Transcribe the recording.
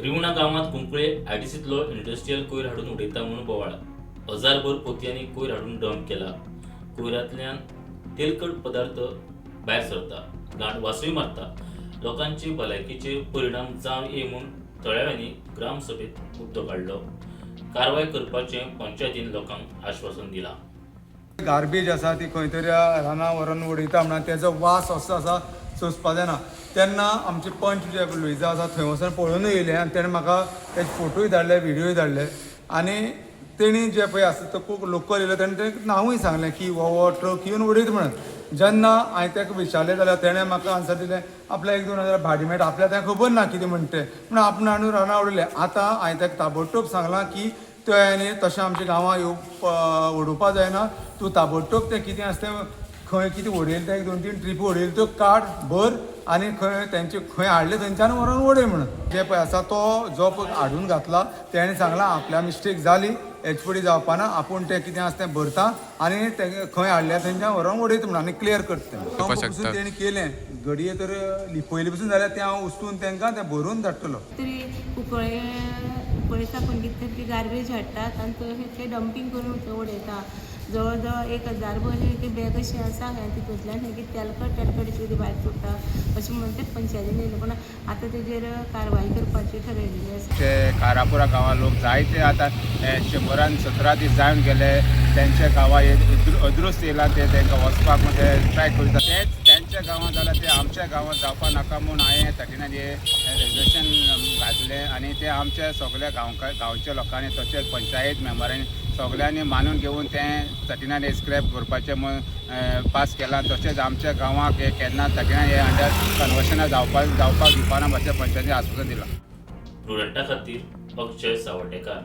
रिवणा गांवांत कुंकळे आयडीसींतलो इंडस्ट्रियल कोयर हाडून उडयता म्हूण बोवाळ. हजारभर पोतयांनी कोयर हाडून डंप केला. कोयरांतल्यान तेलकट पदार्थ भायर सरता, घाण वासूय मारता. लोकांचे भलायकेचेर परिणाम जावं ये म्हूण थळाव्यांनी ग्रामसभेत मुद्दो काडलो. कारवाय करपाचें पंचायतीन लोकांक आश्वासन दिलां. गार्बेज आसा ती खंय तरी रानां व्हरून उडयता म्हणून तेजो वास असो आसा, सोंसपा जायना. तेन्ना आमचे पंच जे लुईजा आसा, थंय वचून पळोवनूय येयले आनी तेणें म्हाका तेजे फोटोय धाडले, व्हिडियोय धाडले. आनी तेणी जे पळय आसा तो खूब लोकल येयलो, तेणें तें नांवूय सांगलें की हो हो ट्रक येवन उडयता म्हणून. जेन्ना हांवें ताका विचारलें जाल्यार तेणें म्हाका आन्सर दिलें, आपल्याक 1-2 हजार भाडें मेळटा, आपल्याक तें खबर ना कितें म्हणटा तें, पूण आपण हाडून रानां उडयलें. आतां हांवें ताका ताबडतोब सांगलां की तें तशें आमच्या गांवांत येवप उडोवपा जायना. तूं ताबडतोब तें कितें आसा तें, खंय कितें उडयलें तें, एक दोन तीन ट्रिपी उडयलें त्यो काड भर आनी खंय तेंचे खंय हाडले थंयच्यान व्हरोन उडय म्हणून. जे पळय आसा तो जो पळय हाडून घातला, तेणें सांगलां आपल्या मिस्टेक जाली, हेच फुडें जावपाना, आपूण तें कितें आसा तें भरता आनी तें खंय हाडल्या थंयच्यान व्हरोन उडयता म्हणून आनी क्लियर करता तें. पसून तेणें केलें घडये तर लिपयलें पसून जाल्यार तें हांव उस्तून तांकां तें भरून धाडटलो. तरी कुंकळे कुंकळे साकून कितें तरी गार्बेज हाडटात आनी थंय ते डंपींग करून थंय उडयता. जवळ जवळ 1000 भर एक बॅग अशें आसा आनी तितूंतल्यान हें कितें तेलकट तेलकट अशें कितें भायर सोडटा अशें म्हणून ते पंचायतीन येयलें, पूण आतां तेजेर कारवाय करपाची ठरयलेली आसा. आमचे कारापुरा गांवां लोक जायते आतां हे 117 दीस जावन गेले, तेंच्या गांवां अदृश्ट येयला. ते तांकां वचपाक म्हणजे ट्राय करता. तेच तेंच्या गांवांत जाल्यार ते आमच्या गांवांत जावपा नाका म्हूण हांवें 39 हे रेजोल्युशन घातलें आनी ते आमच्या सगल्या गांवकार, गांवच्या लोकांनी तशेंच पंचायत मेंबरांनी सगल्यांनी मानून घेवन तें 39 ए स्क्रॅप करपाचें म्हूण पास केलां. तशेंच आमच्या गांवाक हे केन्ना 39 हे अंडर कन्वर्शनां जावपाक दिवपाना अशें पंचायतीन आस्वासन दिलां. प्रुडंटा खातीर अक्षय सावर्डेकार.